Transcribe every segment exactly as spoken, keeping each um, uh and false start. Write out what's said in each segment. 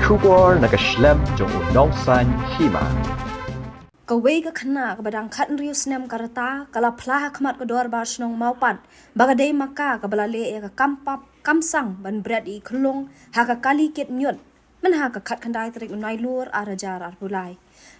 Khubor na ka shlem jong u Nongsaiñ Hima. Kawei ka khynnah kaba dang khathynriew snem ka rta ka la phla ha khmat ka dorbar shnong Mawpat ba ka dei ma ka kaba la leh ïa ka kam pap kam sang ban bret ïa i khyllung ha ka kali kit ñiut mynha ka khatkhyndai tarik u Nailur ar hajar arphew lai.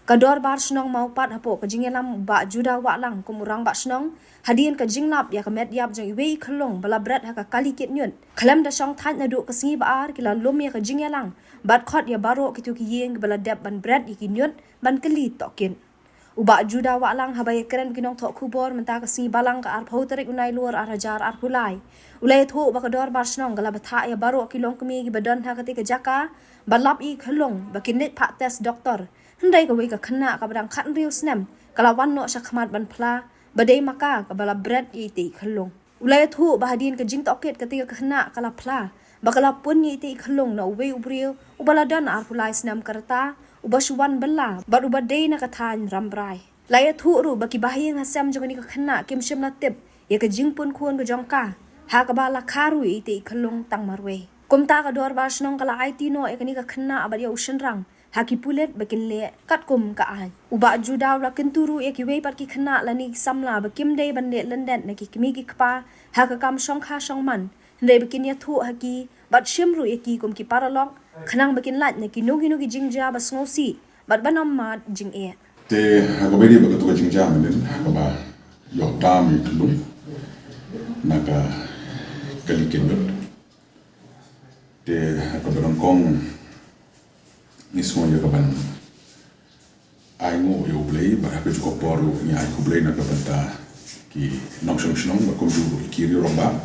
Ka dorbar shnong Mawpat hapoh ka jingïalam u Bah Juda Wahlang kum u rangbah shnong hadien ka jinglap ïa ka met ïap jong iwei i khyllung ba la bret ha ka kali kit ñiut. Khlem da shong thait naduh ka sngi ba ar ki la lum ïa ka jingïalang bad khot ïa baroh kito ki ïing kiba la dep ban bret ïa ki ñiut ban kylli tohkit. U Bah Juda Wahlang haba ïakren bad ki nongthoh khubor mynta ka sngi Balang ka arphew tarik u Nailur ar hajar arphew lai u la ïathuh ba ka dorbar shnong ka la bthah ïa baroh ki longkmie kiba don ha katei ka jaka ba lap ïa i khyllung ba kin leit phah test doktor. Hynrei kawei ka khynnah kaba dang khathynriew snem ka la wan noh sha khmat ban phla ba dei ma ka kaba la bret ïa itei i khyllung. U la ïathuh ba hadien ka jingtohkit katei ka khynnah ka la phla ba ka la pun ïa itei i khyllung na uwei u briew uba la don arphew lai snem ka rta uba shu wan bylla bad uba dei na ka thaiñ Rambrai. La ïathuh ruh ba ki bahaïing hasem jong kane ka khynnah kim shym la tip ïa ka jingpun khun ka jong ka ha kaba la kha ruh ïa itei i khyllung tang marwei. Kumta ka dorbar shnong ka la aiti noh ïa kane ka khynnah bad ïa u shynrang ha ki pulit ba kin leh katkum ka aiñ. U Bah Juda u la kyntu ruh ïa kiwei pat ki khynnah lane ki samla ba kim dei ban leh lyndet na ki kmie ki kpa ha ka kam shongkha shongman, hynrei ba kin ïathuh ha ki bad shim ruh ïa ki kum ki paralok khnang ba kin lait na kino kino ki jingjia ba sngewsih bad ban ym mad jingeh. Te ha kaba ïadei bad kato ka jingjia mynnin ha kaba ïoh tam ïa i khyllung na ka kali kit ñiut. Te ha kaba nyngkong ngi sngew ïa kaban ai nguh ïa U Blei bad ha kajuh ka por ruh ngi ai khublei na ka bynta ki nongshong shnong bad kumjuh ruh ki riew rangbah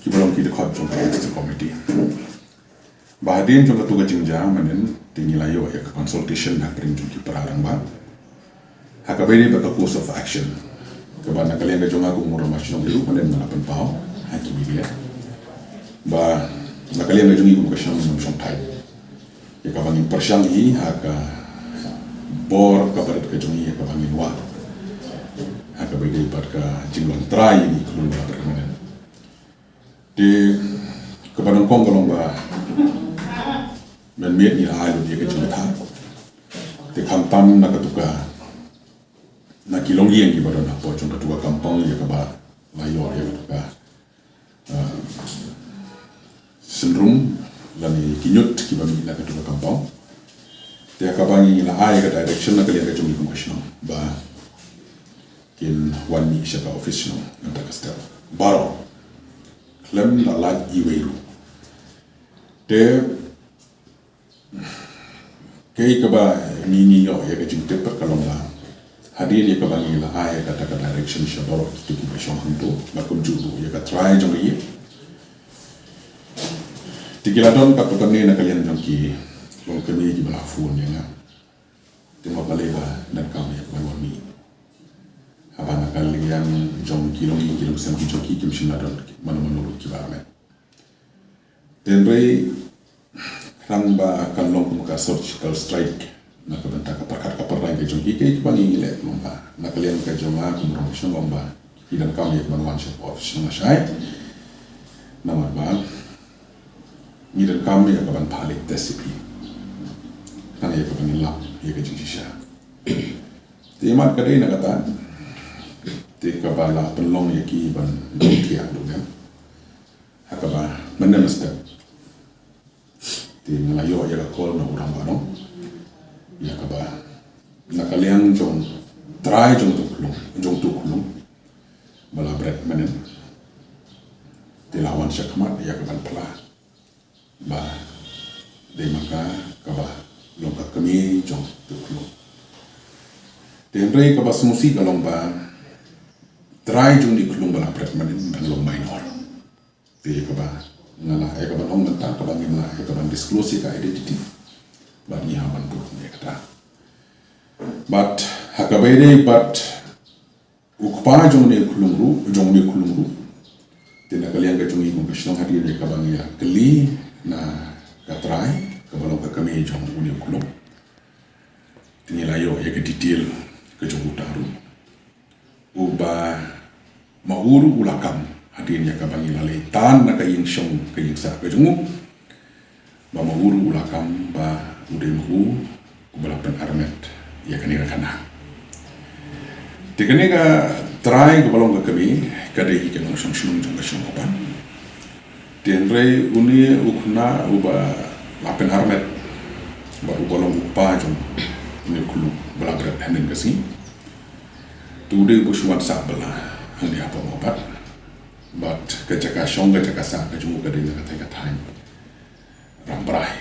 kiba long ki dkhot jong ka executive committee. Ba hadien jong kato ka jingjia mynnin te ngi la ïoh ïa ka consultation hapdeng jong ki para rangbah ha kaba ïadei bad ka course of action kaba na ka liang ka jong nga kum u rangbah shnong ruh mynnin nga la pynpaw ha ki media ba na ka liang ka jong ngi kum ka shnong ngim shong thait ïa kaba ngin pyrshang hi ha ka bor kaba rit ka jong ngi ïa kaba ngin wad ha kaba ïadei bad ka jinglong trai ïa ngi khlem ba permanent. Te kaba nyngkong ka long ba mynmiet ngi la ai lut ïa ka jingbatai. Te khamtam na kato ka na ki longïing kiba don hapoh jong kato ka kampong ïa kaba la ïoh ïa kato ka ah, syndrome lane ki ñiut kiba mih na kato ka kampong. Te kaba ngi la ai ka direction na ka liang ka jong ngi kum ka shnong ba kin wan mih sha ka office shnong mynta ka step baroh khlem la lait iwei ruh. Te kaei kaba ngi ngi ïoh ïa ka jingtip ka long ba hadien ïa kaba ngi la ai ïa kata ka direction sha baroh kito kiba shong hangto bad kumjuh ruh ïa ka trai jong ngi. Te ki la don katto katne na ka liang jong ki longkmie kiba la phone ïa nga. Te ma balei ba donkam ïa ka ban wan mih haba na ka liang jong ki longïing ki longsem ki jong ki kim shym la don mano mano ruh kiba la mih. Te hynrei khnang ba kan long kum ka surgical strike na ka bynta ka pyrkhat ka pyrdain ka jong ki, kaei kaba ngi leh kum ba na ka liang ka jong nga kum u rangbah shnong kum ba ngi donkam ïa ka ban wan sha office shnong shai. Namar ba ngi donkam ïa ka ban phah leit test ïa phi khnang ïa ka ban ïalap ïa ka jingshisha. Te ïa mat ka dei na kata te kaba la pynlong ïa ki ban thiah duh dem. Ha kaba mynne mynstep te nga la ïoh ïa ka call na u rangbah shnong ïa kaba na ka liang jong trai jong uto u khyllung, jong uto u khyllung ba la bret mynne te la wan sha khmat ïa ka ban phla ba dei ma ka kaba long ka kmie jong uto u khyllung. Te hynrei kaba sngewsih ka long ba trai jong une u khyllung ba la bret mynne dang long minor. Te ïa kaba nga la ïa ka ban ong mynta kaba ngim lah ïa ka ban disclose ïa ka identity bad ngi hap ban buh ïa kata. Bad ha kaba ïadei bad u kpa jong une u khyllung ruh, jong une u khyllung ruh, te na ka liang ka jong ngi kum ka shnong hadien ïa kaba ngi ïa kylli na ka trai kaba long ka kmie jong une u khyllung. Te ngi la ïoh ïa ka detail ka jong uta ruh. Uba ma u ruh u la kam hadien ïa kaba ngi la leit tan na ka ïing shong ka ïing sah ka jong u. Ba ma u ruh u la kam ba u dei ma u uba la pynarmet ïa kane ka khynnah. Te kane ka trai kaba long ka kmie ka dei hi ka nongshong shnong jong ka shnong Mawpat. Te hynrei une u khynnah uba la pynarmet bad uba long u kpa jong une u khynnah ba la bret hynnin ka sngi, te u dei uba shu wan sah bylla hangne hapoh Mawpat. Bad ka jaka shong ka jaka sah ka jong u ka dei na katai ka thaiñ Rambrai.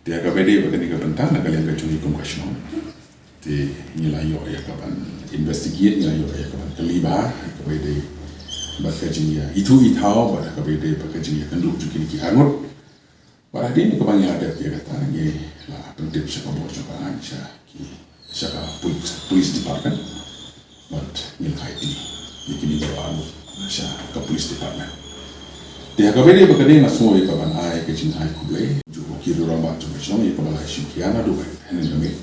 Te ha kaba ïadei bad kane ka bynta, na ka liang ka jong ngi kum ka shnong, te ngi la ïoh ïa kaban investigate, ngi la ïoh ïa kaban kylli bha ha kaba ïadei bad ka jingïaithuh ithaw bad ha kaba ïadei bad ka jingïakynduh jong kine ki arngut. Bad hadien kaba ngi la dep ïa kata, ngi la pyntip sha ka bor jong ka aiñ, sha ki, sha ka police, police department. Bad ngi la aiti ïa kine baroh arngut sha ka police department. Te ha kaba ïadei bad kane, nga sngew ïa kaban ai ka jingai khublei jong ki rangbah jong ka shnong ïa kaba la shim khia naduh hynnin ka miet,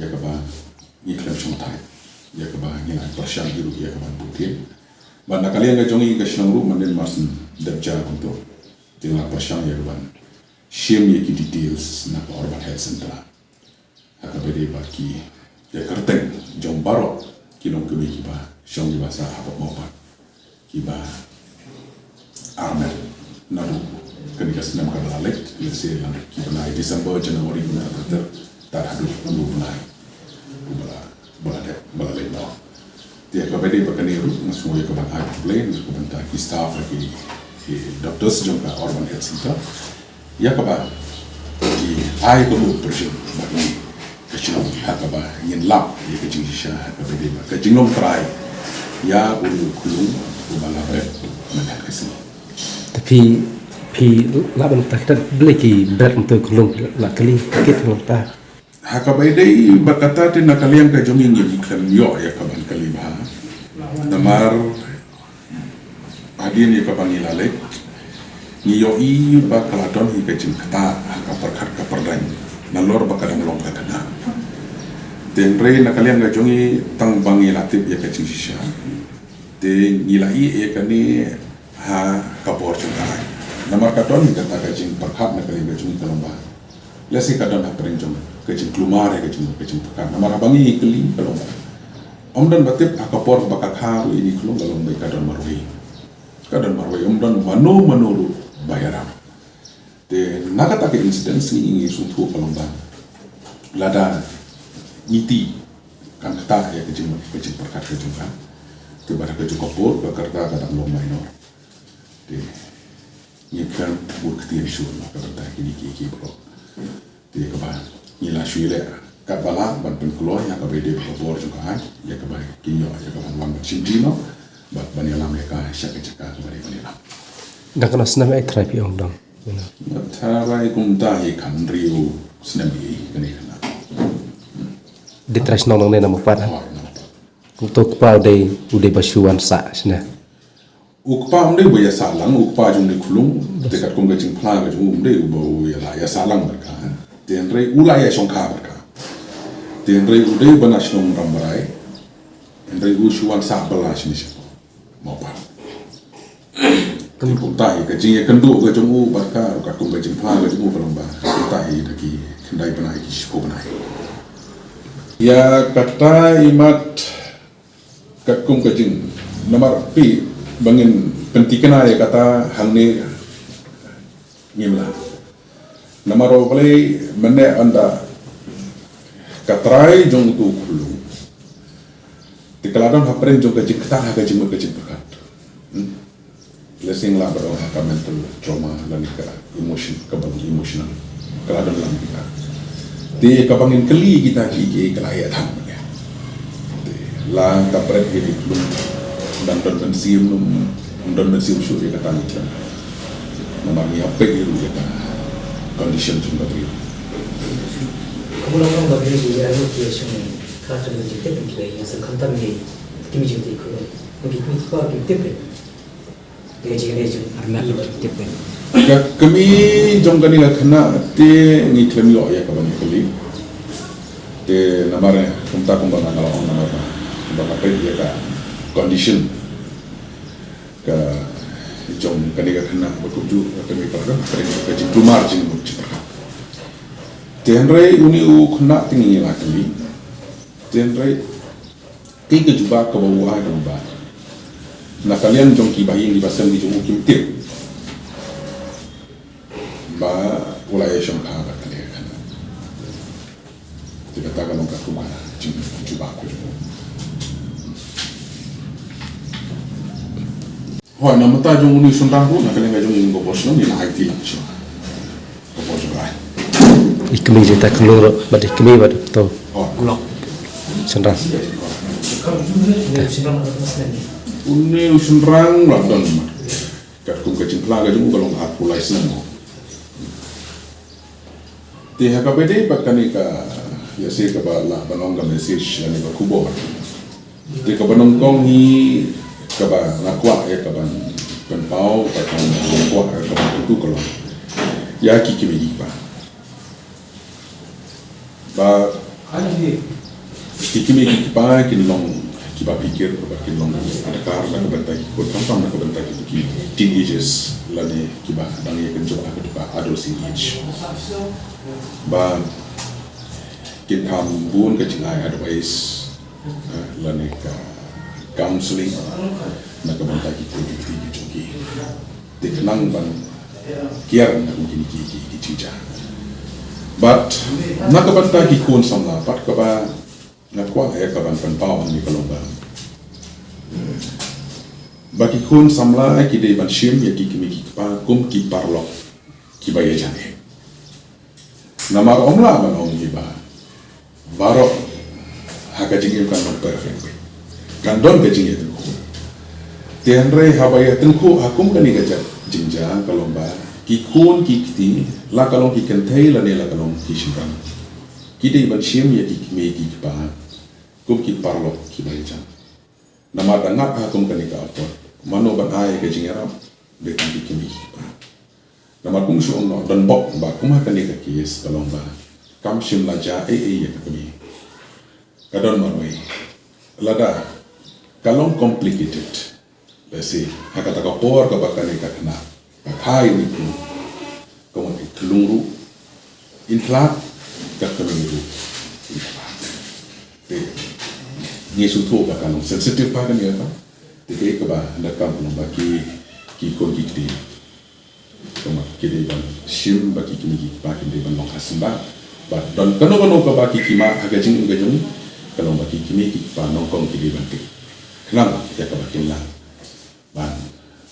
ïa kaba ngi khlem shongthait, ïa kaba ngi la pyrshang hi ruh ïa kaban bud ïa. Bad na ka liang ka jong ngi ka shnong ruh, mynnin marsien dep ja kumto, te ngi la pyrshang ïa kaban shim ïa ki details na ka Urban Health Centre ha kaba ïadei bad ki ïa kyrteng jong baroh ki longkmie kiba shong kiba sah hapoh Mawpat, kiba armet naduh kane ka snem kaba la leit, lehse naduh ki bnai December, January, kumta ter ter, tad haduh u bnai uba la, ba la dep, ba la leit noh. Te ha kaba ïadei bad kane ruh, nga sngew ïa kaban ai khublei na ka bynta ki staff, ki, ki doctors jong ka Urban Health Centre, ïa kaba ki ai ka mut pyrshah bad ngi ka shnong ha kaba ngin lap ïa ka jingshisha ha kaba ïadei bad ka jinglong trai ïa une u khynnah uba la bret mynta ka sngi. Te phi, phi lah ban ïathuh kita balei ki bret mynta u khynnah, la kylli kit mynta. Ha kaba ïadei bad kata te na ka liang ka jong ngi ngim khlem ïoh ïa kaban kylli bha. Namar hadien ïa kaba ngi la leit, ngi ïohi ba ka la don hi ka jingktah ha ka pyrkhat ka pyrdaiñ nalor ba ka dang long ka khynnah. Te hynrei na ka liang ka jong ngi tang ba ngi la tip ïa ka jingshisha, te ngi la ïeh ïa kane ha ka bor jong ka aiñ. Namar ka don hi kata ka jingpyrkhat na ka liang ka jong ngi ka long ba lehse ka don hapdeng jong ka jingkulmar ïa ka jing, ka jingpyrkhat. Namar haba ngi kylli ka long ba ym don ba tip, ha ka por ba ka kha ruh ïa une u khynnah ka long ba ka don marwei. Ka don marwei, ym don mano mano ruh ba ïarap. Te na kata ka incident ngi, ngi sngewthuh ka long ba lada ngi ti kan ktah ïa ka jing, ka jingpyrkhat ka jong ka. Te bad ha ka juh ka por ka kyrta ka dang long minor. Te ngi khlem bud ktien shuh noh ka bynta kine kiei kiei baroh. Te kaba ngi la shu ïaleh katba lah ban pynkloi ha kaba ïadei bad ka bor jong ka aiñ, ïa kaba kin ïoh ïa kaban wan ban shim noh bad ban ïalam ïa ka sha ka jaka kaba dei ban ïalam. Dang katno snem eh trai phi ong dang? Nga tharai kumta hi khathynriew snem hi kane ka khynnah. Dei trai shnong nangne na Mawpat, ha? Hooid, na Mawpat. Kumta u kpa u dei, u dei ba shu wan sah shane? U kpa um dei uba ïa sah lang, u kpa jong une u khynnah, te katkum ka jingphla ka jong u um dei uba u ïa la ïa sah lang bad ka. Te hynrei u la ïa shongkha bad ka. Te hynrei u dei uba na shnong Rambrai. Hynrei u shu wan sah bylla shane sha Mawpat. Te kumta hi ka jingïakynduh ka jong u bad ka ruh katkum ka jingphla ka jong u ka long ba kumta hi da ki khyndai bnai ki shiphew bnai. Ïa kata i mat katkum ka jing, namar phi, ba ngin pynthikna ïa kata hangne ngim lah. Namar ba balei mynne ynda ka trai jong utu u khynnah te ka la don hapdeng jong ka jingktah ha ka jingmut ka jingpyrkhat. Hmm? Lehse ngi lah ban ong ha ka mental trauma lane ka emotion, kaba long emotional. Ka la don lang kita. Te kaba ngin kylli kita kiei kiei ka la ïa thang mynne. Te la ka bret ïa une u khynnah, dang don mynsiem ne em, don mynsiem shuh ïa kata ngi khlem. Namar ngi ïa peit ïa ruh ïa ka condition jong ka briew. Kaba long long ba briew ïa ruh ïa shong ka jong ka jingtip ki ïa seng khamtam ïa ki jingtip ko. Ki kmie ki kpa ki tip. Ka kmie jong kane ka khynnah te ngi khlem ïoh ïa kaban kylli. Te namar kumta kumba nga la ong namar ba kumba nga peit ïa ka condition ka jong kane ka khynnah ba kumjuh ka kane ka, ka jingkulmar jingmut jingpyrkhat. Te hynrei une u khynnah te ngi la kylli. Te hynrei kaei ka jubab kaba u ai kumba na ka liang jong ki bahaïing ki basem ki jong u kim tip ba u la ïashong bha bad kane ka khynnah. Te kata ka long ka kum ka jingjubab ka jong u. Hooid, na bynta jong une u shynrang ruh, na ka liang ka jong ngi ka bor shnong, ngi la ai kti lang shuwa. Ka bor jong ka ai. I kmie jong ta ka long ruh, bad i kmie bad to. Hooid. Shynrang. Une u shynrang la don mat. Katkum ka jingphla ka jong u ka long arphew lai snem mo. Te ha kaba ïadei bad kane ka, ïa se kaba lah ban ong ka message lane ka khubor. Te kaba nyngkong hi kaba nga kwah ïa kaban pynpaw, kaba nga kwah ïa kaban kyntu ka long ïa ki kmie ki kpa. Ba ki kmie ki kpa kin long kiba phikir, ba kin long adkar na ka bynta ki khun, khamtam na ka bynta ki, ki teenagers lane kiba dang ïa kynjoh ha ka dei ka adolescent age. Ba kin kham bun ka jingai advice, eh, lane ka counseling na ka bynta ki khun ki kti ki jong ki. Te khnang ban kiar na kum kine ki, ki, ki jingjia. Bad na ka bynta ki khun samla pat kaba nga kwah ïa kaban pynpaw hangne ka long ba, ba ki khun samla ki dei ban shim ïa ki kmie ki kpa kum ki paralok kiba ïajan eh. Namar ym lah ban ong hi ba baroh ha ka jingim kan long perfect beit. Kan don ka jingïatyngkhuh. Te hynrei haba ïatyngkhuh ha kum kane ka jait jingjia ka long ba ki khun ki kti, la ka long ki kynthei lane la ka long ki shynrang, ki dei ban shim ïa ki kmie ki kpa kum ki paralok kiba ïajan. Namar da ngap ha kum kane ka apot, mano ban ai ka jingïarap? Dei tang ki kmie ki kpa. Namar kum shu ong noh, don bok ba kum ha kane ka case ka long ba kam shym la jia ei ei ïa ka kmie. Ka don marwei. Lada ka long complicated, lehse ha kata ka por kaba kane ka khynnah ka kha ïa une u khlung, ka mut i khlung ruh in thlad, ka kmie ruh in thlad. Te ngi sngewthuh ba ka long sensitive bha kane ka. Te kaei kaba donkam ka long ba ki, ki khun ki kti, ka mut ki dei ban shim ba ki kmie ki kpa kin dei ban long ha symbai. Bad don kano kano kaba ki, ki mad ha ka jingim ka jong, ka long ba ki kmie ki kpa nyngkong ki dei ban tip khnang ïa kaba kin lah ban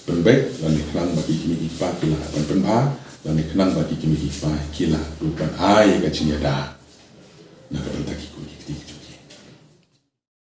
pynbeit, lane khnang ba ki kmie ki kpa ki lah ban pynbha, lane khnang ba ki kmie ki kpa ki lah ruh ban ai ka jingïada na ka bynta ki